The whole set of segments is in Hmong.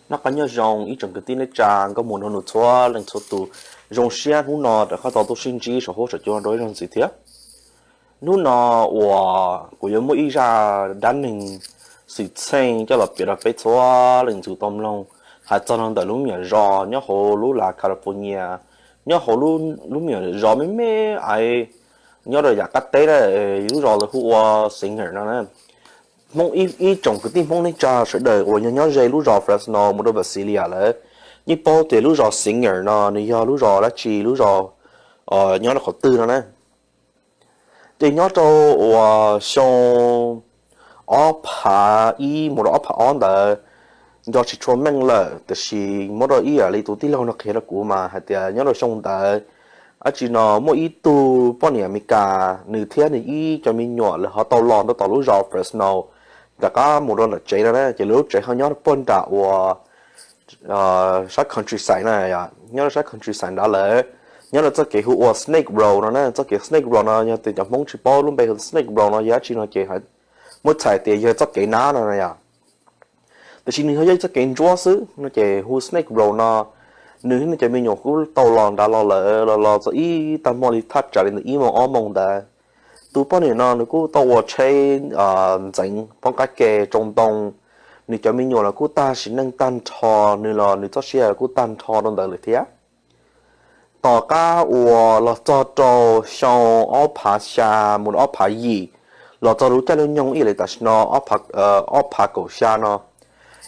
Noj qab nyob zoo ib tsoom kwv tij neej tsa nkauj muam nraug nus txhua leej txhua tus. Zoo siab hnub no rov qab tau tuaj sib ntsib saum huab saum cua rau ib zaug ntxiv thiab. Hnub no uas kuv yuav muaj ib zaj dab neeg xwm txheej coj los piav rau peb txhua leej txhua tus tau mloog, hais txog rau ntawm lub me nyuam zos nyob hauv lub lav California, nyob hauv lub me nyuam zos me me ais nyob rau yam qab teb na, lub zos lawv hu ua Singer no na. Hmoob, ib tsoom kwv tij Hmoob neej tsa sawv daws uas yog nyob ze lub zos Fresno mus rau Visalia lawm, yeej paub tias lub zos Singer no nws yog lub zos dab tsi, lub zos nyob rau qhov twg no na. Ces nyob rau uas xyoo ob phav ib mus rau ob phav ob ntawd, nco tsis tshua meej lawm, tiam sis muab rau ib yam li tus tij laug no qhia rau kuv mas hais tias nyob rau xyoo ntawd, dab tsi no muaj ib tug poj niam Amelikas, nws thiab nws ib cov me nyuam lawv ho tau los rau tom lub zos Fresno, rov qab mus rau nram tsev no na. Ces lawv lub tsev ho nyob puag nram uas sab countryside na, nyob rau sab countryside nrad lawm, nyob rau txoj kev hu ua Snake Road no na. Txoj kev Snake Road no yog tias cov Hmoob tsis paub lub npe hu Snake Road no yog dab tsi no ces muab txhais tias yog txoj kev nab no yom. Tiam sis nws ho yog ib txoj kev ntsuab xwb no ces hu Snake Road no. Nws thiab nws cov me nyuam kuj tau los nrad los lawm, los los txog ib tag hmo li thaj tsam li ntawm ib moos ob moos ntawd. Tus poj niam no nws kuj tau ua tsheb ntxeev poob qab ke tsoo ntoo, nws cov me nyuam los kuj tag sim neej tag nrho, nws los nws txoj sia los kuj tag nrho rau ntawd lawm thiab. Tom qab uas los txog rau xyoo ob phav xya mus rau ob phav yim, los txog lub caij lub nyoog ib yam li tam sim no ob phav kaum xya no,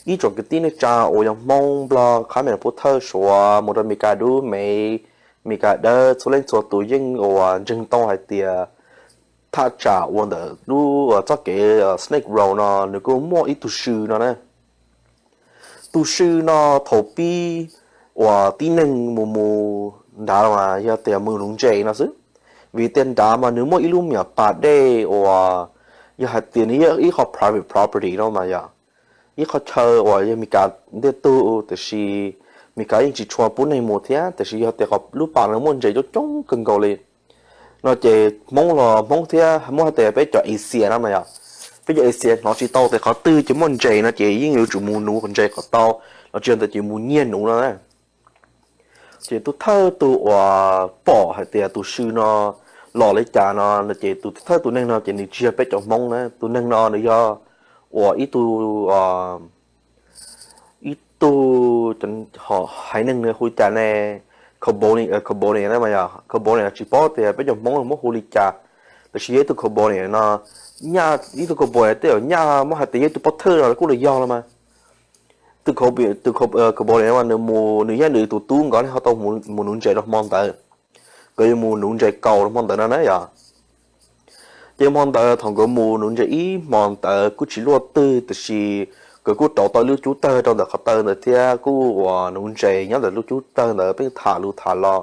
ib tsoom kwv tij neej tsa uas yog Hmoob, Nplog, qhab me los pub thawj Suav mus rau Meskas dub, Meskas dawb, txhua leej txhua tus yeej uas ntseeg tau hais tias thaj tsam uas ntawm lub txoj kev Snake Road no nws kuj muaj ib tug sw no na. Tus sw no thaum pib uas tib neeg mus mus nrad los mas yog tias mus nuv ntses no xwb, vim tias nrad mas nws muaj ib lub me nyuam pas dej uas yog hais tias nws yog ib qho private property no mas yog ib qho chaw uas yog Meskas ntiag tug, tiam sis Meskas yeej tsis tshua pub neeg mus thiab, tiam sis yog tias lub pas no muaj ntses coob coob kawg nkaus li no ces Hmoob los Hmoob thiab muab hais tias peb cov Asia no mas yog peb cov Asia hnov tsis tau tias qhov twg ces muaj ntses no ces yeej yuav tsum mus nuv ntses kom tau, los tsis yog ntawd ces mus nyiag nuv no na. Ces tus thawj tus uas pom hais tias tus sw no los li cas no ces tus thawj tus neeg no ces nws tsis yog peb cov Hmoob na, tus neeg no nws yog uas ib tug ib tug haiv neeg hu cas ne, Cambodian, Cambodian tsis paub tias peb cov Hmoob muab hu li cas, tiam sis yog ib tug Cambodian no, ib tug Cambodian tej zaum nyaj muab hais tias yog ib tug pov thawj los kuj li yog los mas. Tus Cambodian no nws mus nws thiab nws tus tub nkawd ho tau mus nuv ntses rau hmo ntawd, nkawd yuav mus nuv ntses kaus rau hmo ntawd no na yom. Ces hmo ntawd thaum nkawd mus nuv ntses ib hmo ntawd kuj tsis luaj twg, tiam sis nkawd kuj rauv tau lub cub tawg rau ntawm qhov taw ntawd thiab kuj uas nuv ntses nyob ntawm lub cub tawg ntawd pheej tham lus tham los.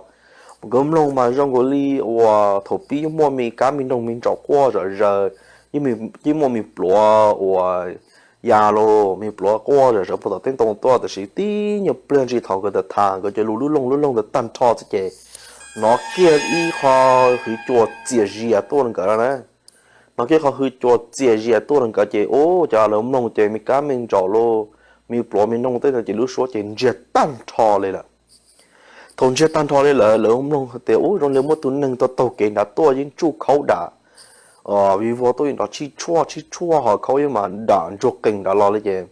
Nkawd mloog mas zoo nkaus li uas thaum pib yeej muaj me kab me noog me ntsaum quaj zom zaws, yeej muaj me pluav uas ya los me pluav quaj zom zaws puag tom tej ntoo tuaj, tiam sis tib nyuag pliag ntsis thaum nkawd tham tham nkawd cov lus lub loog lub loog ntawd tag nrho xwb ces hnov kiag ib qho hwv cua txias zias tuaj rau nkawd no na. Hnov kiag qho hwv cua txias zias tuaj rau nkawd ces ub, cov lawv mloog ces me kab me ntsaum los me pluav me noog tej ntawd ces lub suab ces ntsiag tag nrho li lawm. Thaum ntsiag tag nrho li lawm lawv mloog tias ub, zoo li muaj tus neeg tau taug kev nrad tuaj yeej tsuj khaub dam viv vog tuaj yeej nrov tshib tshuaj tshib tshuaj ho khaub yeej mas dam ntsuag qees nrad los li ces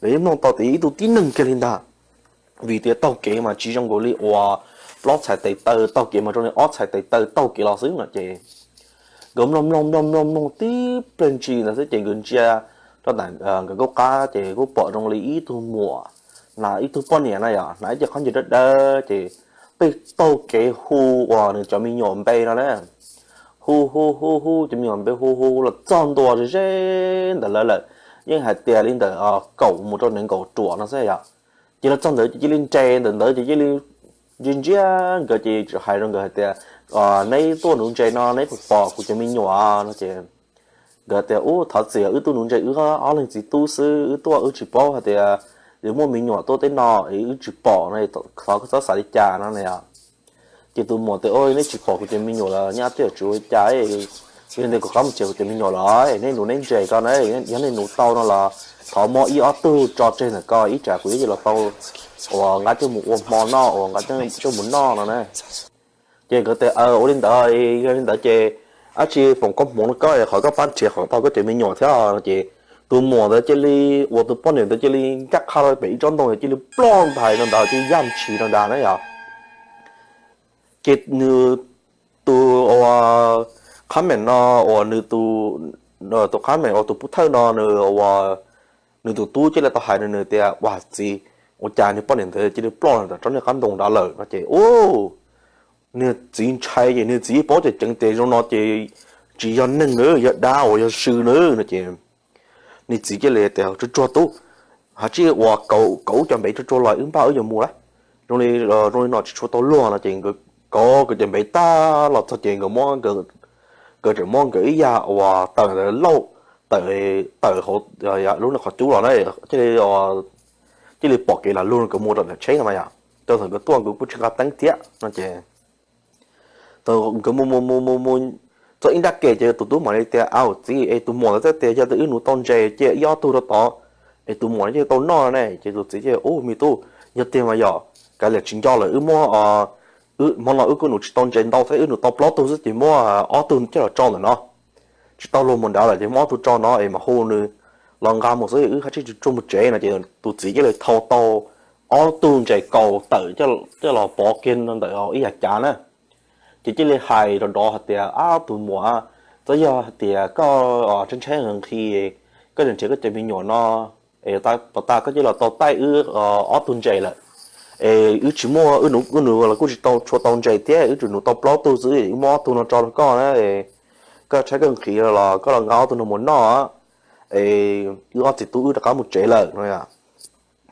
lawv yeej mloog tau tias ib tug tib neeg kiag li ntag, vim tias taug kev mas tsis zoo nkaus li uas plaub txhais tes taw taug kev mas zoo li ob txhais tes taw taug kev los xwb no ces nkawd mloog mloog mloog mloog mloog tib pliag ntsis ntawd xwb ces nkawd ntsia rau ntawm nkawd nkauj qab ces kuj pom zoo li ib tug muam hnav ib tug poj niam na yom, hnav ib ce qhov ncauj dawb dawb ces pheej taug kev hu uas nws cov me nyuam npe no na. Hu hu hu hu cov me nyuam npe hu hu los txog ntua ze ze ntawm lawv lawm, yeej hais tias li ntawm kaum mus rau nees nkaum ruam no xwb yom. Ces los txog ntawd ces cia li nres ntawm ntawd ces cia li ntsia ntsia nkawd ces tseem hais rau nkawd hais tias neb tuaj nuv ntses no neb puas pom kuv cov me nyuam no ces nkawd tias ub, thov txim, wb tuaj nuv ntses wb ob leeg txiv tub xwb, wb tuaj wb tsis paub hais tias yuav muaj me nyuam tuaj tej no es wb tsis pom no, thov koj txhob xav li cas no na yom. Ces tus muam tias ub, neb tsis pom kuv cov me nyuam los nyaj twb yuav tsis ua li cas, yog li ntawd kuv rov qab mus tsev kuv cov me nyuam los neb nuv neb ntses ko na, yog neb nuv tau no los thov muab ib ob tug tso tseg ntawm ko ib tsam kuv yuav los tau uas nqa coj mus ua hmo noj uas nqa coj mus noj no na. Ces nkawd tias, Aw, ua li ntawd, yog li ntawd ces dab tsi foom koob hmoov rau koj, qhov koj pab nrhiav kom tau koj cov me nyuam thiab no. Ces tus muam ntawd cia li, uas tus poj niam ntawd cia li ncaj qha rau pem ib tsob ntoo, cia li ploj ntais rau ntawd, cia li yaj ntshis rau ntawd na yom. Ces nws tus uas qhab meem no, uas nws tus, tus qhab meem uas tus pub thawj no nws, nws tus tub cia li tau hais rau nws tias, Ua txiv, ua cas niag poj niam ntawd cia li ploj ntawm tsob niag qab ntoo nrad lawm no? Ces ub, niag txiv ntshai ces niag txiv paub tseeb tias zoo no ces tsis yog neeg na, yog dab uas yog sw na no. Ces niag txiv cia li tias, Tsuag tsuag tub, ha tsij ua kauv cov npev tsuag tsuag los wb npaj wb yuav mus lawm. Zoo li, zoo li no tsis tshua tau luag no. Ces nkawd kauv cov npev tag los txog ces nkawd muab, nkawd tseem muab nkawd ib yam uas tawm ntawd lauj, tawm, tawm hauv lub qhov cub los na, thiaj li, thiaj li pom kev lam lug nkawd mus rau ntawm tsheb no mas yom. Rau thaum nkawd tuaj nkawd kuj tsis nqa teeb thiab no ces thaum nkawd mus mus mus mus mus txog ib nrab ke ces tus tub mam li tias, Au txiv, es tus muam ntawd twb tias yog tias wb nuv tau ntses cia ib ob tug rau tod es tus muam cia tau noj ne. Ces tus txiv tias, Ub me tub, yog tiag mas yom, kav liam tsis nco lawm, wb muab, hmo no wb kuj nuv tsis tau ntses ntau thiab, wb nuv tau plaub tug xwb ces muab ob tug coj los tso ntawm no. Tsis tau luag mus nrad lawm ces muab ob tug tso no es mam hu nws los nqa mus xwb, wb ha tsij tsuag mus tsev no. Ces tus txiv cia li thau tau ob tug ntses kaus tawm coj los pov kiag ntawm ib yam cav na. Ces cia li hais rov rov hais tias, Ab tus muam, txawm yog hais tias koj ntshai ntshai nqhis, koj nrhiav koj cov me nyuam no es pov tas koj cia li los tau taij wb ob tug ntses lawm. Es wb tsis muaj, wb nuv los kuj tsis tau tshua tau ntses thiab, wb tsuas nuv tau plaub tug xwb, wb muab ob tug no tso rau koj na. Koj tshaib koj nqhis los koj los nqa ob tug no mus noj es wb ob txiv tub wb rov qab mus tsev lawm no.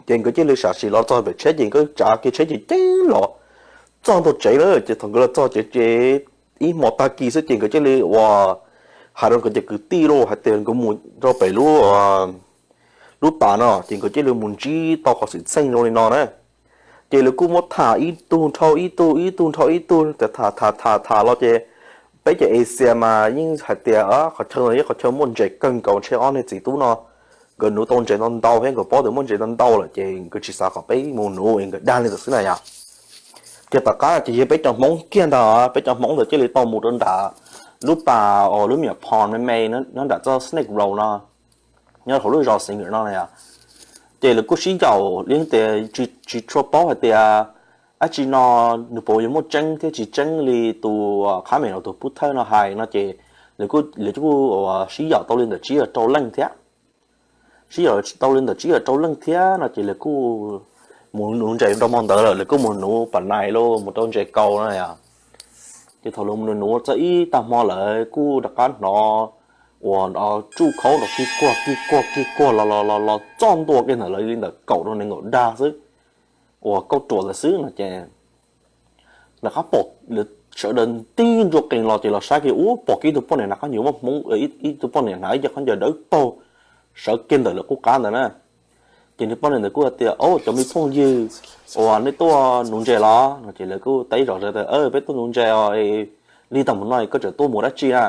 Ces nkawd cia li sam sim los txog pem tsheb ces nkawd tsav kiag tsheb ces ceev los txog ntua tsev lawm. Ces thaum nkawd los txog tsev ces ib hmo tag kis xwb ces nkawd cia li uas hais rau nkawd cov kwv tij los hais tias nkawd mus rau pem lub pas no ces nkawd cia li mus ntsib tau qhov xwm txheej zoo li no na. Ces lawv kuj muab tham ib tug dhau ib tug, ib tug dhau ib tug, tham tham tham tham los ces peb cov Asia mas yeej hais tias qhov chaw no yog qhov chaw muaj ntses kawg nkaus, ntshe ob niag txiv tub no nkawd nuv tau ntses ntau ntau thiab nkawd paub tias muaj ntses ntau ntau lawm ces nkawd tsis xav kom peb mus nuv es nkawd dag li ntawd xwb na yom. Ces tom qab ces yog peb cov Hmoob kiag ntag, peb cov Hmoob ntawd cia li tau mus rau nram lub pas uas lub me nyuam pond me me nyob nram txoj Snake Road no, nyob hauv lub zos Singer no na yom. Ces lawv kuj sib yaum li tias tsis tshua paub hais tias dab tsi no nws puas yuav muaj tseeb thiab tsis tseeb li tus qhab meem uas tus pub thawj no hais no ces lawv kuj sib yaum tau li ntawm tsib rau rau leej thiab. Sib yaum tau li ntawm tsib rau rau leej thiab no ces lawv kuj mus nuv ntses rau hmo ntawd lawm, lawv kuj mus nuv pas nais los mus rau ntses kaus no yom. Ces thaum lawv mus nuv nuv txog ib tag hmo lawm kuj rov qab hnov uas tsuj khaub nrov kig kuag kig kuag kig kuag los los los los txog ntua kiag ntawm lawv li ntawm kaum rau nees nkaum dag xwb, uas kauj ruam ntawd xwb no ces rov qab pom lawv sawv daws nti ntsuag qees los ces los saib kiag ub pom kiag ib tug poj niam hnav qab ncaws muaj hmoov, ib tug poj niam hnav ib co qab ncaws dawb paug sawv kiag ntawm lawv qub qab ntawd na. Ces niag poj niam ntawd kuj hais tias, Au, cov me phooj ywg, uas nej tuaj nuv ntses los? No ces lawv kuj teb zom zaws tias, Peb tuaj nuv ntses os, li tag mus no koj tseem tuaj mus dab tsi na?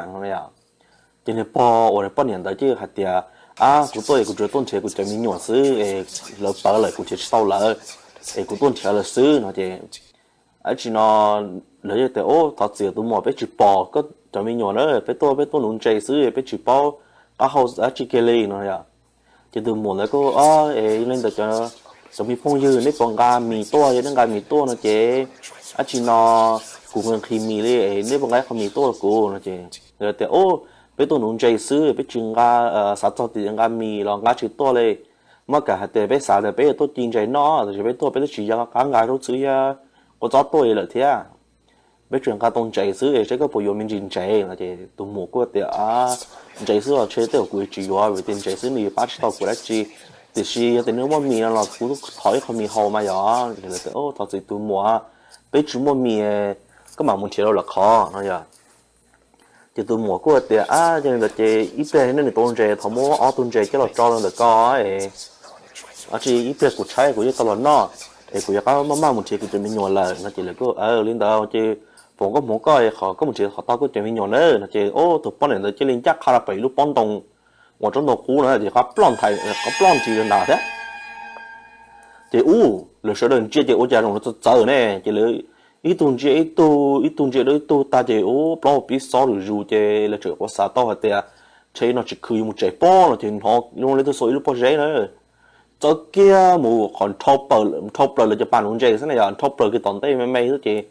Ces niag pog uas niag poj niam ntawd ces hais tias, Ab, kuv tuaj es kuv tsuas tuaj nrhiav kuv cov me nyuam xwb es lawv ploj lawm kuv nrhiav tsis tau lawv es kuv tuaj nrhiav lawv xwb no ces dab tsi no lawv tias, Ub, thov txim tus muam, peb tsis pom koj cov me nyuam na, peb tuaj peb tuaj nuv ntses xwb peb tsis paub qab hau dab tsi kiag li no yom. Ces tus muam ntawd kuj, Es li ntawd cov me phooj ywg, nej puas nqa mis tuaj? Yog nej nqa mis tuaj no ces dab tsi no kuv nqhis mis li es nej puas nqa ib qho mis tuaj rau kuv no ces lawv tias, Ub, peb tuaj nuv ntses xwb, peb tsis nqa, xav txog tias nqa mis los nqa tsis tuaj li. Muab kam hais tias peb xav tias peb yuav tuaj ci ntses noj, tab sis peb tuaj peb twb tsis nco qab nqa, zaub txwv yog kua txob tuaj li lawm thiab. Peb tsuas nqa tau ntses xwb es seb koj puas yuav me ntsis ntses no ces tus muam kuj tias, Ntses xwb los ntshe tej zaum kuv yuav tsis yuav, vim tias ntses xwb nws yuav pab tsis tau kuv dab tsi. Tiam sis yog tias nej muaj mis no los kuv thov ib qho mis haus mas yom. Lawv tias, Thov txim tus muam, peb tsis muaj mis, koj mam mus nrhiav rau lwm qhov no yom. Ces tus muam kuj tias, Ab, yog li ntawd ces ib pliag nej nws tau ntses thov muab ob tug ntses coj los tso rau ntawm ko es dab tsi ib pliag kuv tshaib kuv yeej tau los noj, es kuv yuav qab maj maj mus nrhiav kuv cov me nyuam lawm no ces lawv kuj, Li ntawd ces foom koob hmoov koj qhov koj mus nrhiav qhov tau koj cov me nyuam na no ces tus poj niam ntawd cia li ncaj qha rau pem lub pob ntoo uas tsob ntoo qub no ces qab ploj nthav, qab ploj nthav nram thiab. Ces ub, lawv sawv daws ntsia ces ua cas zoo li txawv txawv ne, ces lawv ib tug ntsia ib tug, ib tug ntsia rau ib tug tag ces ub, plaub hau pib xob zuj zus ces lawv txawm ua xav tau hais tias ntshe no tsis khwv yuav mus tsev pob no ces hnov zoo li twb xuas ib lub pob zeb na, txawv kiag mus qhov nrhau plaws lawv cov pas nuv ntses xwb na yom, nrhau plaws kiag tom ntej me me xwb ces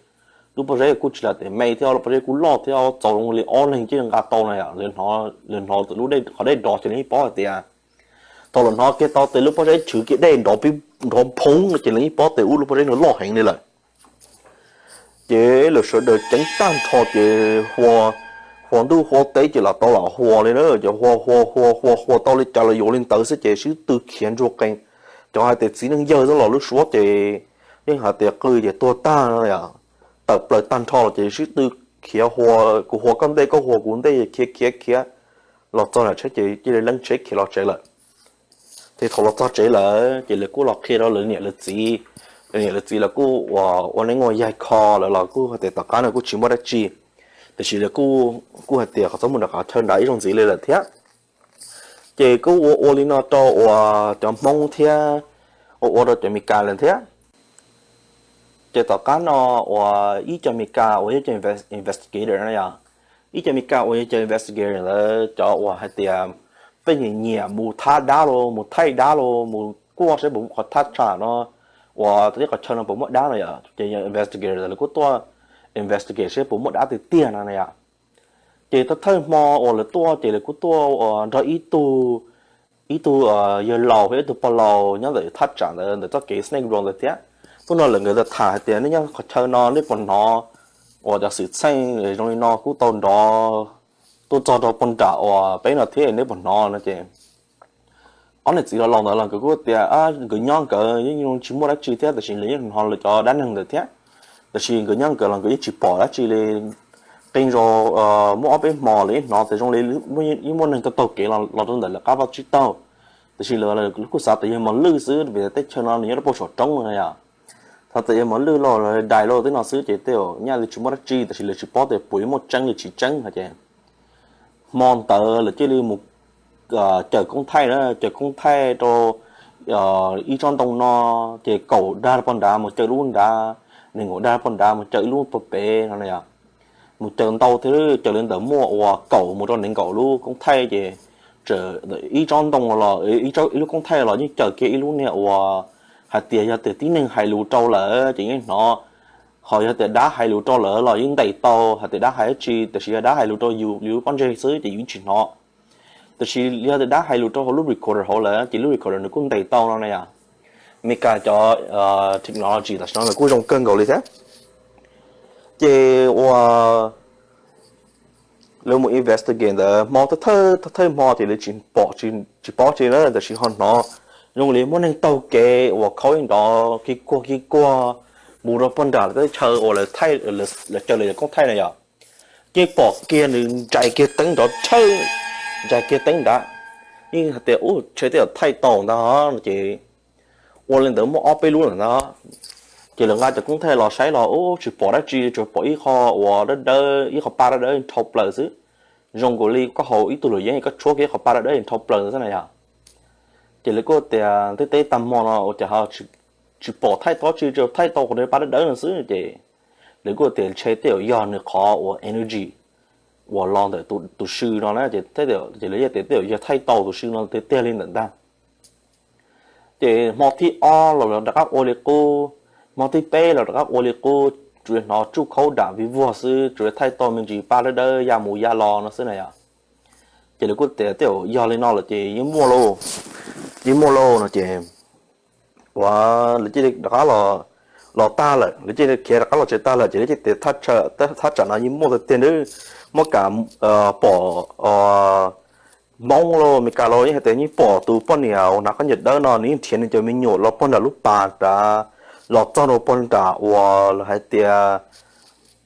lub pob zeb kuj tsis lam tes me thiab, lub pob zeb kuj loj thiab, txaus zoo li ob leeg cia li nqa tau na yom. Lawv hnov lub qhov dej nrov ces lawv yeej paub hais tias, thaum lawv hnov kiag tau tias lub pob zeb chwv kiag dej nrov pib nrov phoov no ces lawv yeej paub tias ub, lub pob zeb no loj heev li lawm. Ces lawv sawv daws ceev tag nrho ces hua ntuj hua teb ces lam tau lam hua li na, ces hua hua hua hua hua tau li cas los yuav li ntawd xwb ces sib tw khiav ntsuag qees. Cov hais tias txiv neej yawg xwb los lub suab ces yeej hais tias qw ces tuag tag no, tawm plaws tag nrho los ces sib tw khiav hua, kuv hua koj ntej koj hua kuv ntej, khiav khiav khiav los txog nram tsheb ces cia li leeb tsheb khiav los tsev lawm. Ces thaum los txog tsev lawm ces lawv kuj los qhia rau lawv niam lawv txiv. Lawv niam lawv txiv los kuj ua neeb ua yaig kho lawv los kuj hais tias tom qab no kuj tsis muaj dab tsi, tiam sis lawv kuj hais tias qhov txhob mus nram qhov chaw nrad ib zaug ntxiv li lawm thiab. Ces kuj ua ua li no rau uas cov Hmoob thiab ua ua rau cov Meskas lawm thiab. Ces tom qab no uas ib co Meskas uas yog cov investigator no yog, ib co Meskas uas yog cov investigator ntawd cov uas hais tias pheej nyiam nyiam mus thab dab los mus thaij dab los mus kuaj saib puas muaj qhov thaj tsam no uas tib qhov chaw no puas muaj dab no yom, ces investigator lawv kuj tuaj investigate saib puas muaj dab tiag tiag no na yom. Ces thawj thawj hmo uas lawv tuaj ces lawv kuj tuaj nrog ib tug, ib tug yawg laus thiab ib tug pog laus nyob ntawm thaj tsam ntawd ntawm txoj kev Snake Road ntawd thiab. Tuaj no lawv nkawd tham hais tias nej nyob qhov chaw no nej puas hnov uas cov xwm txheej zoo li no kuj tau nrov tuaj txog rau pog nram uas peb no thiab, nej puas hnov no ces ob niam txiv laus laus ntawd los nkawd kuj tias nkawd nyob nkawd yeej tsis muaj dab tsi thiab, tab sis lawv yeej hnov lawv cov dab neeg ntawd thiab. Tab sis nkawd nyob nkawd los nkawd yeej tsis pom dab tsi li. Qee zaus muaj ob peb hmo lawv yeej hnov tias zoo li yeej muaj neeg taug taug kev los rau ntawm lawv qab vaj tsib taug. Tab sis lawv kuj xav tias yog mos lwj xwb vim teb chaws no nws nyob rau puag saum roob no yom. Xav tias yog mos lwj los dais los tej no xwb ces tej zaum nyaj li tsis muaj dab tsi, tab sis lawv tsis paub tias puas yuav muaj tseeb li tsis tseeb no ces hmo ntawd lawv cia li mus cawm koob thaij na, cawm koob thaij rau ib tsob ntoo no, ces kaum dag pog nrad mus cawm lub nrad, nees nkaum dag pog nrad mus cawm ib lub puag pem no na yom. Mus cawm ntau thiab, cawm li ntawm muaj uas kaum mus rau nees nkaum lub koob thaij ces ib tsob ntoo los ib lub koob thaij los yeej cawm kiag ib lub niag uas hais tias yog tias tib neeg hais lus rau lawm ces yeej hnov, ho yog tias dab hais lus rau lawm los yeej ntes tau, hais tias dab hais dab tsi, tab sis yog dab hais lus rau yus lub pob ntseg xwb ces yus yeej tsis hnov. Tab sis yog tias dab hais lus rau hauv lub recorder hauv lawm ces lub recorder nws kuj ntes tau no na yom. Meskas cov technology tam sim no nws kuj zoo kawg nkaus li thiab. Ces uas lawv mus investigate ntawd hmo thawj thawj hmo ces lawv tsis pom, tsis paub tsi na, tab sis ho hnov zoo li muaj neeg taug kev uas khaub ib nrov ki kuag ki kuag mus rau pog nram lawv teb chaw uas lawv cawm lawv koob thaij na yom. Ces pom kiag nws ntsais kiag teeb nrov tshawj, ntsais kiag teeb nrad, yeej hais tias ub, ntshe tej zaum thaij tau ntag no ces ua li ntawd muaj ob peb lub lawm ntag. Ces lawv nqa cov koob thaij los saib los ub tsis pom dab tsi, tsuas pom ib qho uas dawb dawb, ib qho pa dawb dawb nrhau plaws xwb. Zoo nkaus li koj haus ib tug luam yeeb koj tshuab kiag ib qho pa dawb dawb nrhau plaws xwb na yom. Ces lawv kuj tias ntev teb tag hmo no ua cas ho tsis pom thaij tau tsi, tsuas thaij tau qhov pa dawb dawb no xwb ces lawv kuj tias ntshe tej zaum yog nws qhov uas energy uas los ntawm tus sw no na ces, ces lawv tias tej zaum yog thaij tau tus sw no tiag tiag li ntawm ntag. Ces hmo thib ob los lawv rov qab ua li qub, hmo thib peb los rov qab ua li qub, tsuas hnov tsuj khaub dam vij vuag xwb, tsuas thaij tau me ntsis pa dawb dawb ya mus ya los no xwb na yom. Ces lawv kuj tias tej zaum yog li no lawm ces yeej muaj lauj, yeej muaj lauj no ces uas lawv cia li rov qab los tag lawm, lawv cia li khiav rov qab los tsev tag lawm ces lawv cia li tias thaj tsam no yeej muaj tiag tiag nawb, muab kam pom Hmoob los Meskas los yeej hais tias yeej pom tus poj niam uas hnav khaub ncaws dawb no nws yeej nrhiav nws cov me nyuam los pog nram lub pas nrad los txog rau pog nram uas lawv hais tias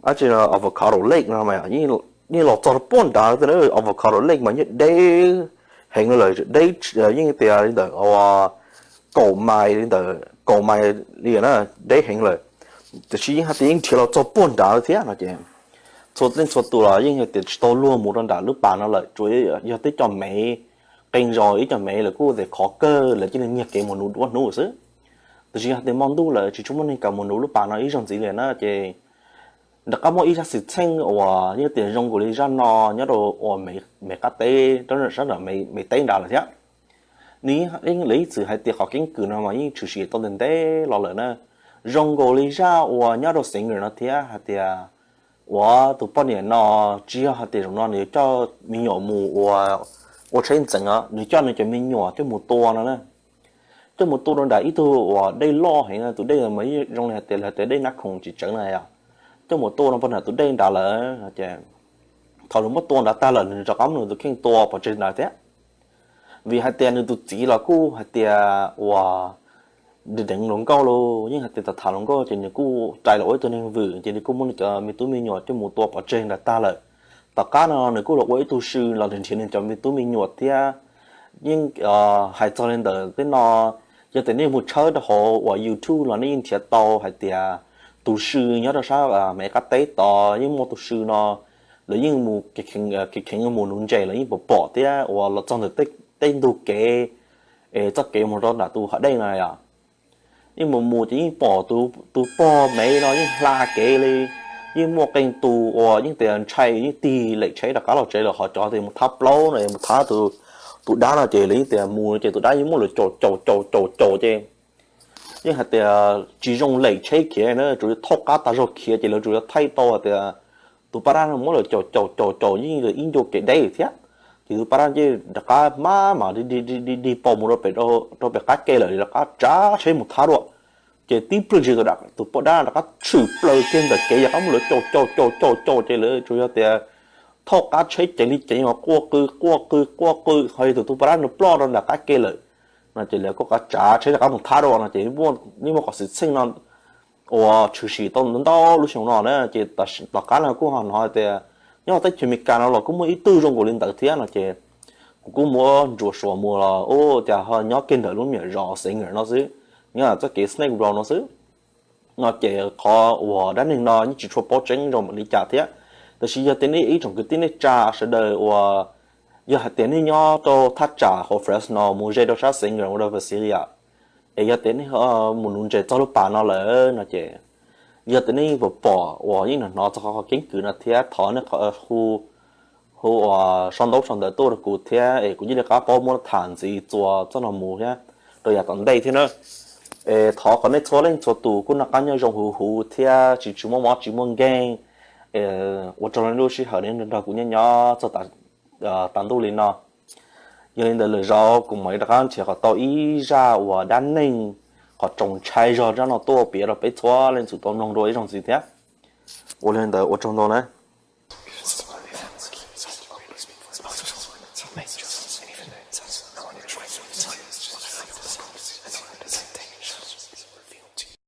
dab tsi Avocado Lake no, yeej los txog rau pog nrad, Avocado Lake mas yeej deb heev lawm, deb yeej tias li ntawm kaum mais li ntawm kaum mais li na, deb heev lawm. Tiam sis yeej hais tias yeej nrhiav los txog pog nrad thiab no ces txhua leej txhua tus los yeej hais tias tsis tau luag mus rau nram lub pas no lawm, tsuas yog twb cov mev qee zaus ib co mev lawv kuj tes khov kawg lawv cia li nyiag kev mus nuv duab hnub xwb. Tab sis yog tias hmo ntuj lawm tsis tshua muaj neeg kam mus nuv lub pas no ib zaug ntxiv li na ces rov qab muaj ib zaj xwm txheej uas yeej tias zoo nkaus li zaj no nyob rau uas Mev qab teb rau sab nram Mev teb nrad lawm thiab. Nws yeej txwm hais tias qhov keeb kwm no mas yeej tshwm sim tau ntev ntev los lawm na. Zoo nkaus li zaj uas nyob rau Singer no thiab hais tias uas tus poj niam no tsis yog hais tias zaum no nws yuav coj me nyuam mus ua, ua tsheb ntxeev os, nws coj nws cov me nyuam coj mus tua no na. Coj mus tua rau nram ib tug uas dej loj heev, tus dej mas zoo li hais tias lawv tias dej Nab Khoom tsis tsawv na yom. Coj mus tua rau pog nram tus dej nrad lawm no ces thaum nws muab tua nrad tag lawm nws rov qab muab nws tus kheej tua pov tseg nrad thiab. Vim hais tias nws tus txiv los kuj hais tias uas deev hluas nkauj los yeej hais tias tham tham hluas nkauj ces nws kuj rais los ua ib tug neeg vwm ces nws kuj muab nws cov me tub me nyuam coj mus tua pov tseg nrad tag lawm. Tom qab no nws kuj los ua ib tug sw los nrhiav nws cov me tub me nyuam thiab. Yeej hais txog li ntawd tej no, yog tias nej mus tshawb rau hauv uas YouTube los nej yeej nrhiav tau hais tias tus sw nyob rau sab Mev qab teb tod yeej muaj tus sw no, lawv yeej mus kheev mus nuv ntses los yeej pom pom thiab uas los txog ntawm tej ntug kev es txoj kev mus rau nram tus hav dej no yom. Yeej mus mus ces yeej pom tus pog Mev no yeej hla kev li, yeej muaj qee tus uas yeej tias ntshai yeej tig lem tsheb rov qab los tsev lawm, ho cov tias mus thab plaub no mus thab tus dab no ces lawv yeej tias mus ces tus dab yeej muab lawv caum caum caum caum caum ces yeej hais tias tsis zoo lem tsheb khiav na, tsuas yog thauj qab tas zog khiav ces lawv tsuas yog thaij tau hais tias tus pab dab no muab lawv caum caum caum caum yeej ib ncua kev deb thiab. Ces tus pab dab yeej rov qab maj mam dig dig dig dig dig paus mus rau pem qab ke lawm rov qab tsav tsheb mus thab dua. Ces tib pliag ntshis tus poj dab rov qab tshwm plaws kiag ntawm kev yog qab muab lawv caum caum caum caum caum ces lawv tsuas yog tias thauj qab tsheb ceev li ceev mas quaj qw quaj qw quaj qw, ho yog tus tus poj dab no ploj rau nram qab ke lawm no ces lawv kuj qab tsav tsheb rov qab mus thab dua no ces yeej muaj qhov xwm txheej no uas tshwm sim tau ntau lub xyoo no na ces tom qab no kuj ho hnov tias nyob teb chaws Amelikas no los kuj muaj ib tug zoo nkaus li ntawd thiab no ces kuv kuj muab ntsuas xuas mus los ua cas ho nyob kiag ntawm lub me nyuam zos Singer no xwb, nyob txoj kev Snake Road no xwb. No ces qhov uas dab neeg no yeej tsis tshua paub tseeb zoo npaum li cas thiab. Tab sis yog tias nej ib tsoom kwv tij neej tsa sawv daws uas yog hais tias nej nyob rau thaj tsam hauv Fresno mus ze rau sab Singer mus rau Visalia es yog tias nej mus nuv ntses txog lub pas no lawm no ces yog tias nej yeej pom pom uas yeej hnov txog qhov keeb kwm no thiab thov nej hu hu uas sau ntaub sau ntawv tuaj rau kuv thiab es kuv yeej li qab paub muab tham ntxiv txuas txoj no mus thiab rau yav tom ntej thiab na. Es thov kom nej txhua leej txhua tus kuj noj qab nyob zoo huv huv thiab tsis tsis muaj mob tsis muaj nkeeg. Ua tsaug lub sij hawm nej nrog kuv nyob nyob txog tas ntuj li no. Yog li ntawd lwm zaus kuv mam li rov qab nrhiav kom tau ib zaj uas dab neeg qhov tsoos ntshai zog zaj no tuaj piav rau peb txhua leej txhua tus tau mloog dua ib zaug ntxiv thiab. Ua li ntawd ua tsaug ntau na.